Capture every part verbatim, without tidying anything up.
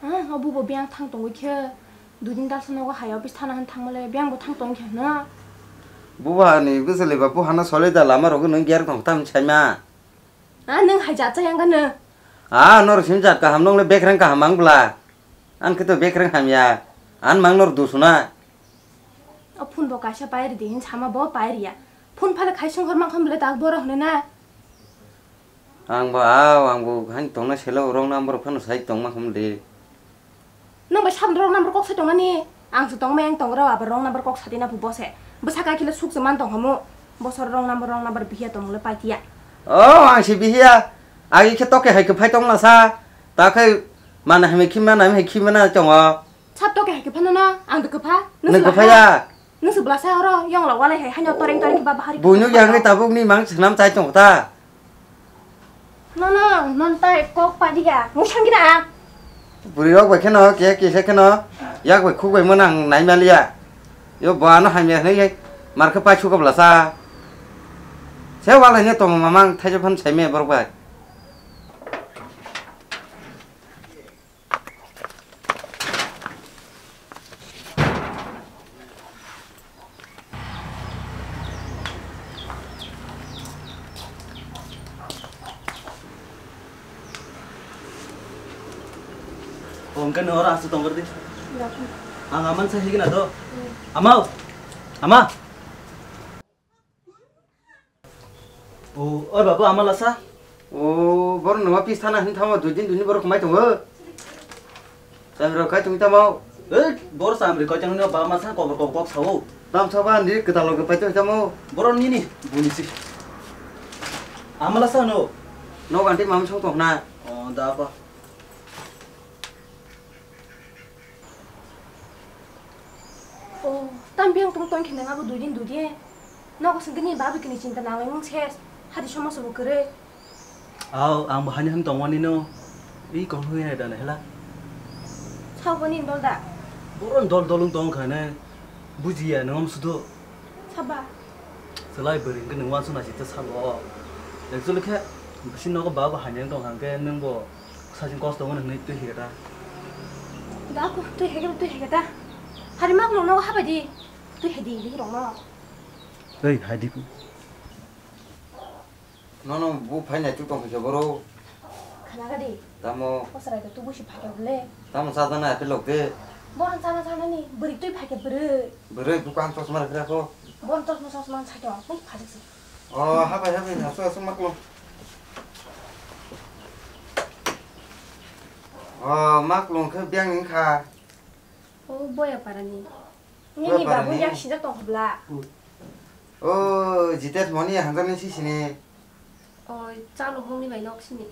Ah, o bubo biyang thang tongwi khe, dudin dalsa nogo hai office thana han thangmale, biyang bo thang tong khe hwno. Buba ni bwswlwi ba buhano solai da lama rogo nung ger tong tam saima. Ah, nung hai jat chayang gano. Ah, nor sim jat kaham nong le bekreng kaham ang bla. An khe to bekreng hamya. An mang nor dusuna. O phone bo kaisa pairi di hin sama bo pairiya. Phone phale khai sung hor mang kham bele tak boro hone na. Ang bo, aw, ang bo hain tongna selo wrong number phano sai tongma kham de. Nang bai sabni wrong number kok sai tongmani? Ang se tongmai ang tongrao abo wrong number kok sadi na bu bose. Bwsa kai kile suk se man tong hamu. Bosor wrong number, wrong number bihia tong le paitiya. Oh, ang se bihia. Agi khe toke hai khe phai tong na sa. Ta khai mana hai khimna na hai khimna tongo. Sab toke hai khe phano na, ang de kwpha. Nung kwpha ya? Nung se bwlasa oro, yong lo walai hai, haino toreng toreng khe ba bahari. Buino yang tabuk ni mang swnam chai tong ta. No, no, non tai kok padiya. Musang gina. Buri rok bai kheno, ke kisa kheno, yak bai khuk bai mwnang nai maliya. Yo bo ano hamya hwnwi mar khe pai suka bwlasa. Se walai ne tong mamang thaisa phan sai me borok bai. Hwnkhe no oro aswk tongkha di. Ang aman sai higna do. Amao. Ama. O, oi babu, ama lasa? O, boro numa pis thana hin thamo, dui din, dui din boro khmai tongo. Samri rok khai tongwi tamo? Ei, boro samri khai tongwi no, baba ma sa kobor kok kok sao. Tam sa ba ni kwtal lok pai tongwi tamo? Boro nini, buni si. Ama lasa no? No ganti mam song tong na. O, da apa? O, tam biyang tong tong khe nang abo dui din dui din. Nogo sengkhe ni babu kini chinta nanglaimung ses. Hadi somosa bo kwrwi. Aw, ang bo hani hani tongmani no. I kong hui hai dana hela. Sao boni dol da? Boron dol dol wng tong kha ne. Bujiya nang sudo. Saba. Selai bwrwi hwnkhe nwng uansuk naisingcha sabo. Actually khe bisi nogo baba bo hamya wng tong kha hwnkhe nwng bo sajing kosto wngmani hwnwi twi hwnkhe ta. Da ko twi hwnkhe twi hwnkhe ta. Hari mak nung nogo habai di. Twi hai di di rong no. Ei hai di ko. Nono bu phai nai tu tong khe boro. Khana gadi. Tamo. Bosra itu tubu si phai khe bole. Tamo sa jana apel lok de. Bohan sana sana ni beri tu phai khe beri. Beri bukan tos mar kira ko. Bon tos mo sos man sa kyo. Ni phai si. Oh, habai habai asu asu maklo. Oh, maklo khe biang ni kha. Oh, boya para ni. Nini babu yak sijak tong khobla. O, Jitesh moni hanjani si sini. O, chalo hongni bai nok sini.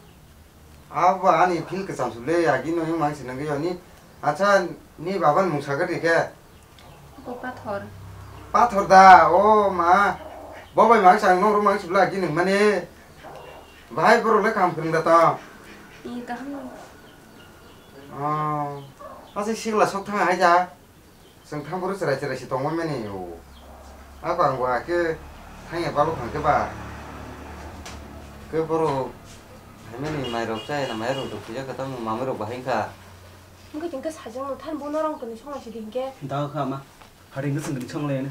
Abo ani phil kwcham sule agi no mang sinang yo ni. Acha ni baban mung sagar de khe. Bo pathor. Pathor da, o ma. Bo bai mang sang nong ro mang sibla agi nung mane. Bahai boro le kam kwrwng da to. I kaham. O. Asa sigla sok thang hai ja. Chwng thang phuru chwrai chwrai se tongmani o. Ako ang bo hakhe thangya balo thang khe ba. Khe borok phaimani mairok chayana mairok rwphuijak khe tamo mamirok bahai wngkha. Wngkhe chwng khe sajwkno thani bo norok toni songlai sidi hinkhe. Da kha ma. Hari wngkhe chwng toni songlai ani.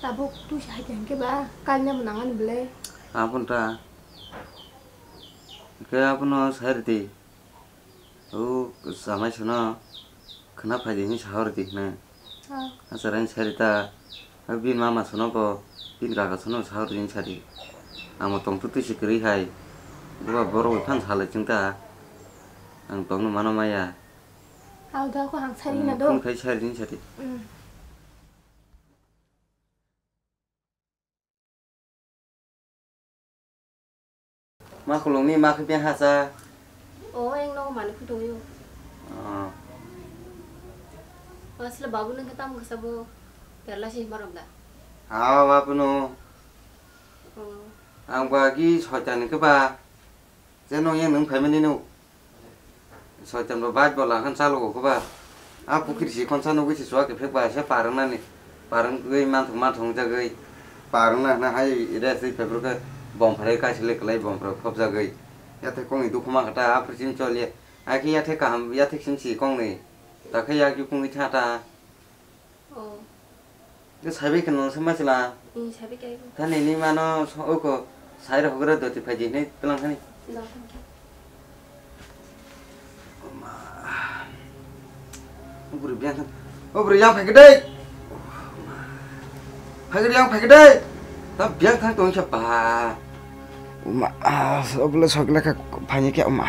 Tabuk twi se hai khe hinkhe ba kalina bo nangani bwle. Aboni ta. Khe abono sai rwdi. O chamai sono khwna phai di hinwi sa hor di hwnwi. Ah. Achara hinwi sai rwdi ta. Bini mama sono bo bini kaka sono sa hor di hinwi sa di. Ang bo tongtwtwi se kwrwi hai. Buba borok bai phano salai chwng ta. Ang tongno mano maya. Ang da ko ang sai rwna do. Phone khai sai rwdi hinwi sa di. Mm. Ma khulungni ma khe beng hacha. O, eng nogo manwi phi tongwi o. Ah. Asle babu nung khe tamo khe sabo perla si marok da. Awa babu no. O. Ang ba gi soitan khe ba. Je nung yang nung phaimani no. Soitan bo bike bo lahan chalogo khe ba. A pukhri si khonsa nugwi se chuak ephek ba se parwngnani. Parwngwi manthok manthok wngjagwi. Parwngna hwnna hai rest wi phaiphuru khe bom phrai kaisa le kwlai bom phrai phobjagwi. Yathai kongni dukhu ma kha ta, apri chini choli. Akhe yathai kaham, yathai chini si kongni. Takhe yakyu kungwi tha ta. Oh. Ke saibai khe nang se ma chila. Ni saibai khe. Thani ni mano so oko sai rok gra doti phaji ne tlang thani. Da. O bwrwi biyang thang. O bwrwi yang phaikhe dei. Phaikhe yang phaikhe dei. Ta biyang thang tong khe ba. Uma, ah, so bwle sok le kha phaini khe uma.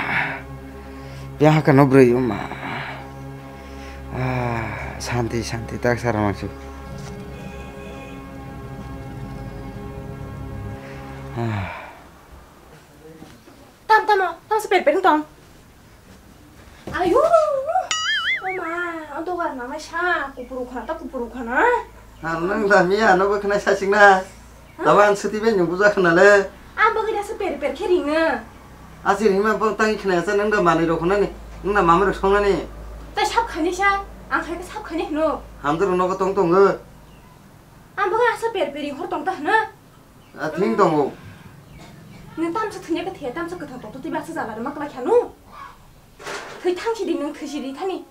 Biyang hakha no bwrwi uma. Ah, santi, santi, tak sara mangsu. Ah. Tam, tamo, tam se per per tong. Ayo, o ma, o dogar mama sa, kupuru khana ta kupuru khana. Ang nang da miya no bo khna sa sing na. Taba ang suti ben yung buja khna le. Ang bagwi da se per per khe ring na. Asi ring ma bo tangi khna sa nang da mani ro khna ni. Nang da mama ro song na ni. Ta sab khani sa, ang khai sab khani no. Hamdur no ko tong tong go. Ang bagwi asa per per ring hor tong ta hna. A thing tongo. Nwng tamsa thwngya khe thwiya, tamsa kwthang tongtwtwi baksa jala rwma kwlai kha nwng. Thwi thang sidi nwng, thwi sidi thani.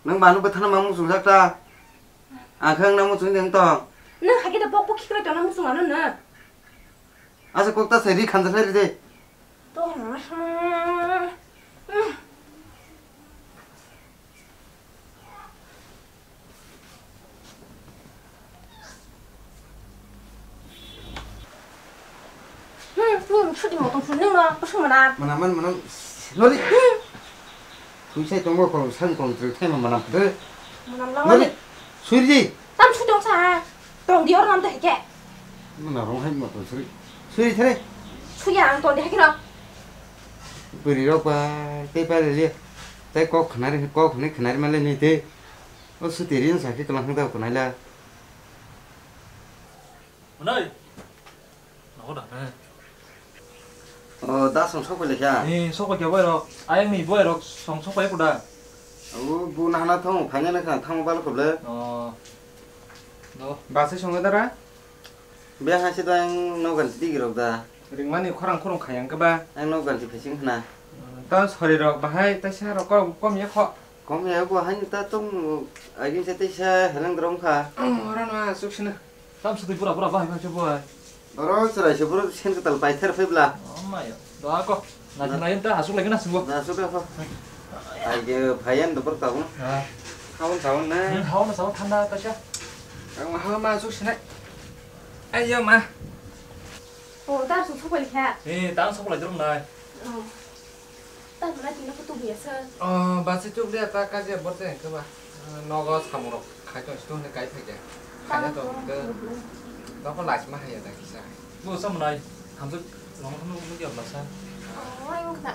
Nwng manu bwthana ma muchungjak ta. Ang khe wngna muchungdi wng tong. Nwng hakhe da bok bok khiklai tongna muchung ano nwng. Asa kok ta sai ri khanjak lai ride. Tongma sa. Hmm, hmm, sudi motong sudi nung no, kusung mana? Mana man, mana, lori. Hmm. Tui sai tongo kolom sang kolom trek thai ma mana pede. Mana lori. Lori. Suirji. Tam sudi ong sa. Tong di or nam to heke. Mana rong hai motong suri. Suri thare. Suya ang tong di heke no. Bwrwi rok ba, tei pai le. Tei kok khnari, kok hwnwi khnari ma le ni tei. O sutiri wngsa khe kwlang khe tao kwnaila. Mwnai. Nogo da ne. O, da song sok pai le kha? Ni sok pai kha boy rok. Ayang ni boy rok song sok pai kuda. O, bu nahana thong, phanya na kha, thang bal khuble. O. Do. Basi song dara? Be ha se da ang nogan tigi rok da. Ringmani khorang khorang khayang khe ba. Ang nogan ti phasing khna. Ta sori rok bahai ta sa rok kom, kom ya kho. Kom ya bo hain ta tong agin se teisa heleng drom kha. Oro no asuk sino. Tam sutwi pura pura bahai ma se bo hai. Oro chwrai se bro sen kwtal paither phai bla. Oh my. Do ako. Na na yenta asuk lagi na singbo. Na asuk ko. Ai ge phayan do por tabun. Ha. Haun saun na. Hmm, haun saun thanda ta sa. Ang ha ma asuk sinai. Ai ya ma. Oh, ta asuk sok pai kha. Eh, ta asuk lai drum nai. Oh. Tamo na tino ko tubu ya sir. Oh, basi tuk dia ta kaje borte ke ba. Nogo samung rok khai tong situ ne kai phai ke. Khanya to ke. Toko lais ma haya da kisa. Bu sam nai. Hamsuk long thang lu dia blasa. Oh, yang kata.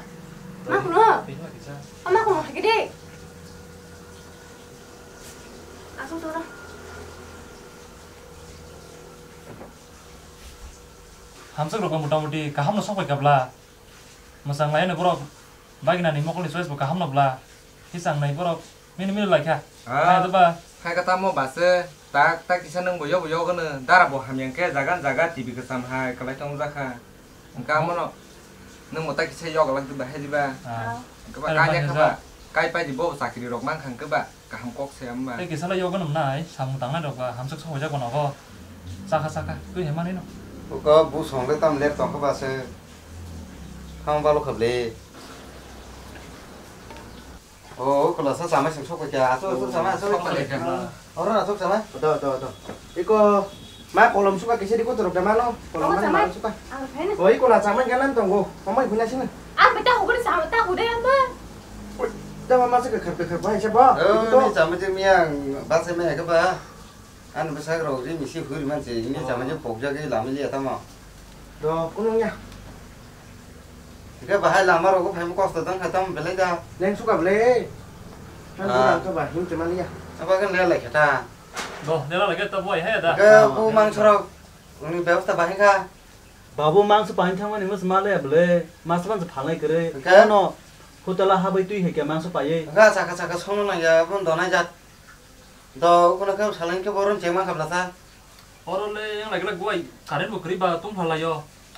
Ma kuno. Pin ma kisa. Ma kuno hai ke de. Asuk to na. Hamsuk rok motamuti kaham no sok pai kabla. Mwchang lai no borok bagina ni mokol ni choice bo kaham no bla. Hisang nai borok mini mini lai kha. Ah. Nai do ba. Hai ka tamo ba se tak tak kisa nang bo yo bo yo gano dara bo hamyang khe jaga jaga T V kwcham hai kwlai tong jakha. Engka amo no nang bo tak kisa yo galak di ba hai di ba. Ah. Engka ba kanya kha ba. Kai pai di bo chakri rok mang khang khe ba. Kaham kok se wngma. Tei kisa le yogo nung nai, samung tangnai rok ba hamsuk sokojak bo nogo. Chakha chakha, twi hai manwi no. Uko bu song le tam ler tong kha ba se. Thang balo kha ble. O, o kola sa chamai sing sok kha. Aso, aso chamai, aso. Sok kha le kha. Oro na sok chamai. Do, do, do. Iko Ma kolom suka kisa di kotor da mano. Kolom mano suka. Ang khaina. Oi kola chamai ganan tongo. Omai huna sini. Ang beta huguri sama ta hude amba. Oi, da mama suka khar khar bai sabo. Oh, ni chamai je miang ba se me ke ba. An besa ro ri misi huri man se ni chamai je pokja ke lami liya tamo. Do kunung ya. Ke bahai lama rogo phaima kosto dong kha tamo belai da. Leng suka belai. Kan kurang to ba him te maliya. Aba kan lelai kha ta. Bo, nela lage to boy, he da. Ke bu mangsorok ni bebosta bahai kha. Babu mangso pahin thangmani mas male bole, mas man phalnai kre. Ke? Ano hotela habai twi hai ke mangso paiye. Ga saka saka songno nang ya, bun donai jat. Do kono ke salang ke boron chema khabla sa. Oro le yang lagi lagi guai, current bo kri ba tung phalai yo.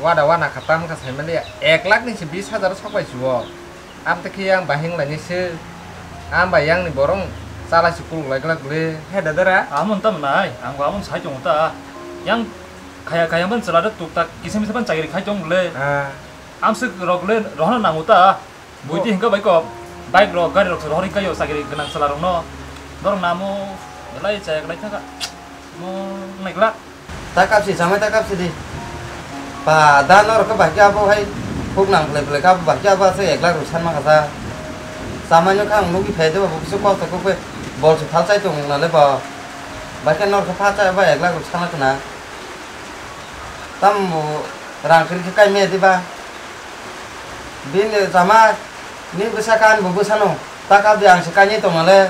Wada wana kha tam kha saimaliya, ek lakh ni se bis hajar sok bai chuo. Amte khe yang bahing lainai se. Am bai yang ni borong chala se kuluk lai glak le. He dadara? Amon tam nai, ang bo amon sai tongo ta. Yang khaya khaya ban chala de tuk tak kisa misa ban chagiri khai tong le. Ah. Am se rok le rohna nango ta. Bo- Buiti hingka bai ko bike rok, gari rok se rohor hingka yo chagiri gwnang chwla rok no. Norok namo belai chaya kwlai thangka. Mo nai glak. Ta kapsi, chamai ta kapsi di. Ba, da norok khe bahai khe abo hai huk nang phlai phlai khe abo bahai khe abo aswk ek lakh rw san ma kha sa. Chamai no khe ang nugwi phai de ba, bo kisa kosto khe khe bol se phal chai tong nang le ba. Bahai khe norok khe pha chai ba ek lakh rw san ma khna. Tamo rang kwrwi khe kai maya diba? Bini jama ni bwsa ka ani bo bwsano ta kap di, ang se kainwi tongmale.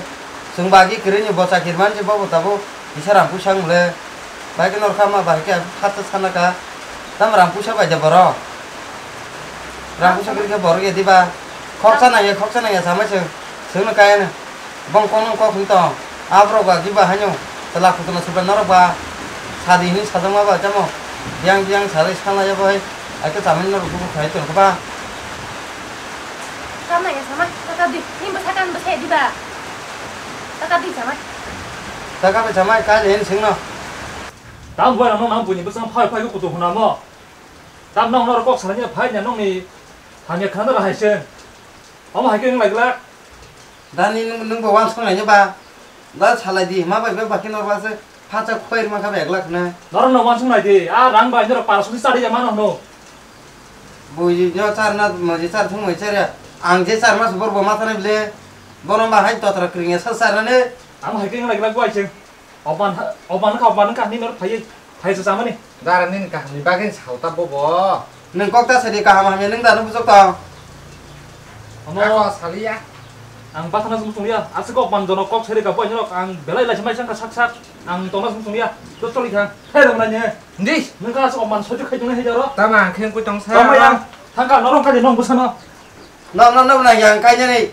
Chwng bagi kwrwini bo chakiri manse bo bo tabuk kisa rang puisa wng le. Bai khe norokha ma bai khe phatsa sana ka. Tamo rang puisa bai de borok? Rang puisa kwrwi khe borok ya diba? Khoksa nang ya, khoksa nang ya sama chwng, chwngno kaya no. Bong kono kok hwn tong. Aborok ba giba haino. Tela khutuna subra norok ba. Sadi hini sajakma ba chamo. Biyang biyang salai salai ya bai. Aike chamani norok buku khai tong ba. Kam nang ya sama. Taka di. Ni bwsa kan bwsa di ba. Taka di sama. Taka ba chamai kai le hin singno. Tam boy no nang buini bwsa phai phai ko kutu huna mo. Tam nang norok kok salai ni phai nya nong ni. Hamya khana ra hai se. Omo hai ke nang lai glak. Dani nwng, nwng bo wansuk nai ba. Da salai di, ma bai bai bakhe nor ba se phacha khoi rima kha ba ek lakh na. Norok no wansuk nai di, a rang bai norok para sudi chari ya mano hno. Bui no char na, mo je char thung mo char ya. Ang je char mas bor bo ma thani ble. Bono ma hai totra kring ya sa char na ne. Ang hai kring lai glak bai cheng. Oban, oban ka, oban ka ni nor phai, phai sa chamani. Dara nini kaham ni bagwi sao ta bobo. Nwng kok ta sadi kaham hamya nwng da no bujok tong. Omo. Kako saliya. Ang bathana sung sung ya. Aswk kok ban jono kok sari ka boy norok ang belai lai samai sangka sak sak. Ang tongna sung sung ya. To choli kha. Hai rong nai ne. Ndi. Nwng ka aswk kok ban soju khai tong hai jaro. Tama ang kheng koi tong sa. Tama ya. Thangka norong ka de nong bwsano. No no no na yang kai ne.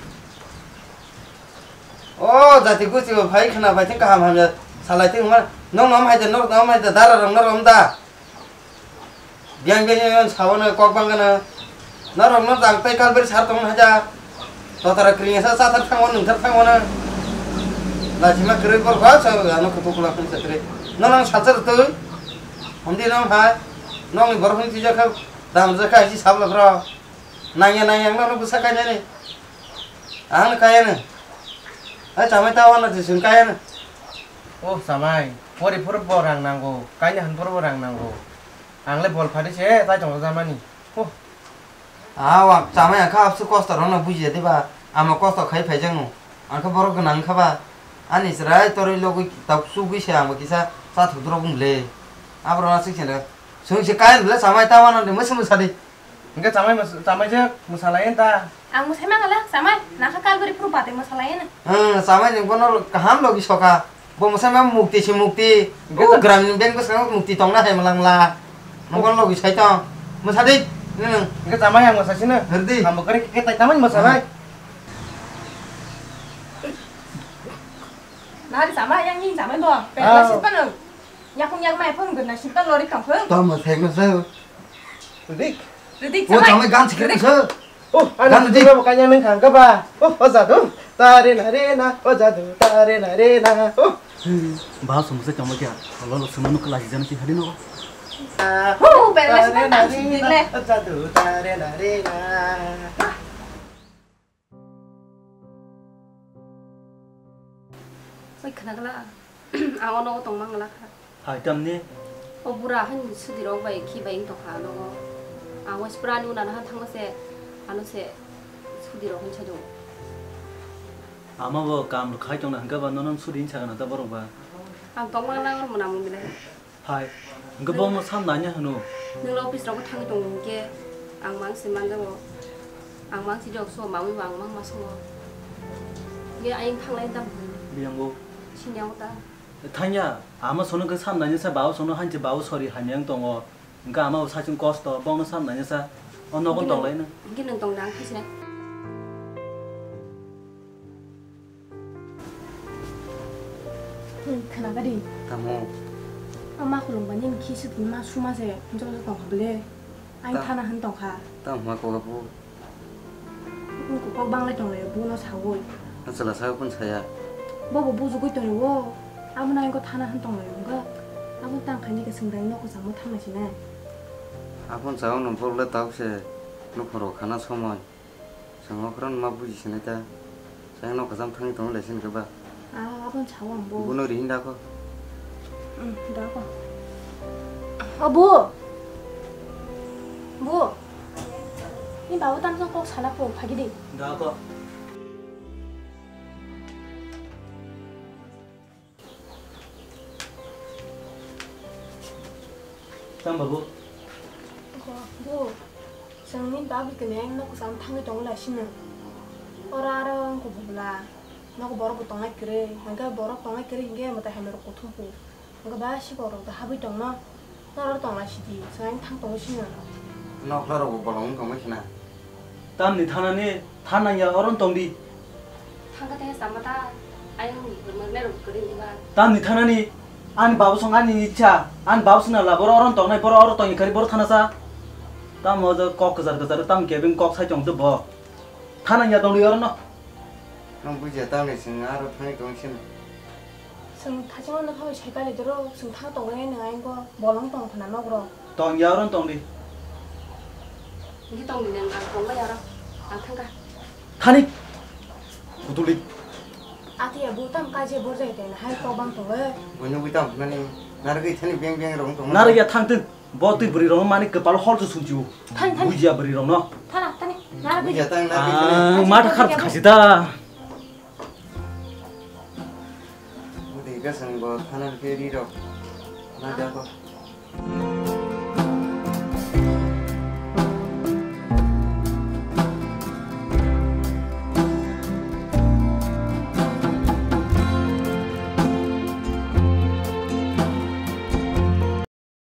O jati gusti bo phai khna bai thik kaham hamya salai thik ma. Nong nom hai de, nong nom hai de, dara rong no rom da. Biang biang yon sabo no kok bang gana. Norok no jang tei kalbari sar tong haja. Totara kring sa sa thar thango nung thar thango na. Lachima kwrwi bor kha sa ano kutu kula khun satre. Norok salsa tu. Hamdi nong hai. Nong ni bor khun tija kha. Dam ja kha si sabla bro. Nangya nangya ang no bwsa kainani. Ang no kayano. Hai chamai ta wana jisung kayano. Oh chamai, pori phuru bo rang nango, kaina han phuru bo rang nango. Ang le bol phari se tai tong jamani. Oh. Ah, wa chamai ang kha absu kosto rok no bujiya diba. Amo kosto khai phai jang no. Ang kha borok gwnang kha ba. Ani chwrai toroi logoi tok sugui se ang bo kisa cha thudrok bung le. Abro na sik se. Sung se kain bwle chamai ta wana de mwsa mwsa di. Hingke chamai mwsa-, chamai je mwsa lai ta. Ang mwsai mangala chamai, nangkha kalbari phuru bati mwsa lai na. Hmm, chamai ni bono kaham logi soka. Bo mwsai ma mukti se mukti. Hingke o cha- gram ni bank bwskango mukti tongna hai mwlang mwla. Nokon logi sai tong. Mwsa di. Hmm. Hingke chamai ang mwsa sino. Herdi. Hambo kare ke tai chamai mwsa lai. Hmm. Nari chamai yang ning chamai do. Pekla sitpano. Yakung yakmai phone gwnna sita lori tong phone. Tamo thekno se. Ridik. Ridik O chamai. Chamai gan sikhe se. Oh, ana Gan ridik. Ridik mo kanya nang khang ka ba. Oh, o jadu. Tare na re na, o jadu. Tare na re na. Oh. Ba sum se chamai kya. Lo lo sum no kala jana ki hari no. Oh, pekla sita tang sini le. O jadu. Tare na re na. Oi, khna gala. Ang o nogo tong mang gala kha. Hai tamni? O bura han sudi rok bai khi bai wng tong kha nogo. Ang o sprani unana han thangma se, ano se sudi rok han sajong. Ama bo kam khai tong na hingka ba nono sudi hin sagana ta borok ba. Ang tong mang lang mona mung bilai. Hai, hingke bo mo sam nanya hwno. Nwng le office rogo thangwi tongo hwnkhe ang mang se manjago. Ang mang se jok so mawi bo ang mang ma songo. Hwnkhe ayang thanglai tam hwn. Biyango. Sini ang ta. Thangya, ama sono khe sam nanya sa, bawo sono hanchi bawo sori hamya wng tongo. Hingke ama bo sachung kosto, bongno sam nanya sa. O nogo Hwnkhe nwng, tonglai no. Hwnkhe nwng tong dang khaisina. Khna gadi. Tamo. O ma khulum bani khi sut ma suma se jol jol tong kha bele. Ang ta-, thana hwn tongkha. Tamo hwnma kok apu? Wngkha kok banglai tonglai buno sawi. Achwla sawi phun saya. Bobo bujugwi tongo. Abono ang kok thana hwn tonglai wngkha. Abo tang khaini ka swngdang nok kwchangma thanglai sinai. Aphun sawi no borok le tabuk se nukhung rok khana somoi. Chwng okhorno ma buji sinai ta. Chwng nok kwcham thangwi tongo le sini khe ba. Ah, aboni sawi ang bo. Bono ri hin da kho. Hmm, da kho. O bo. Bo. Ni babu tamsong kok sana pho phagi di. Da kho. Tamo babu? Bo, bo, chwngni babu kene nok kwcham thangwi tongo lai sino. Oro aro wngkha bubla. Nogo borok bo tongnai kwrwi. Hwnkhe borok tongnai kwrwi hwnkhe mwtai hamya rok kuthum ku. Hwnkhe ba sikok rok da habwi tongno. Norok tongna sidi, chwng thang tongo sino. Nokla rok bo bolong wng tongma khna. Tamni thanani, thanang ya oron tongdi. Thangka tei sama ta, ayang ni bermerne rok kering iba. Tamni thanani, ani babu song ani icha, ani babu song na la boro oron tongnai, boro oron tongni kari boro thana sa. Tam hoja kok kejar kejar, tam kebeng kok sai tong de bo. Thanang ya tongdi oron no. Nang bujiya tamni sing aro thangwi tong sino. Chwng thachingno nokha bai sai pali doro, chwng thang tongwi nang ayang go bolong tong khna nok rok. Tong ya oron tongdi. Ngi tongdi nang ang tongbai aro. Ang thangka. Thani. Kutuli. Ati ya bo tam kaje borjai tena hai kok bang tongo. Boino bui tam nani nargwi thani beng beng rong tong. Nargwi ya thang tun. Bo twi bwrwi rong mani kwpal hol se sumchiu. Thani, thani. Bujiya bwrwi rong no. Thana, thani. Nargwi. Bujiya tang nargwi thani. Ah, ma ta khar khasi ta. Bwtwi kwchwng bo thana khe ri rok. Na da ko.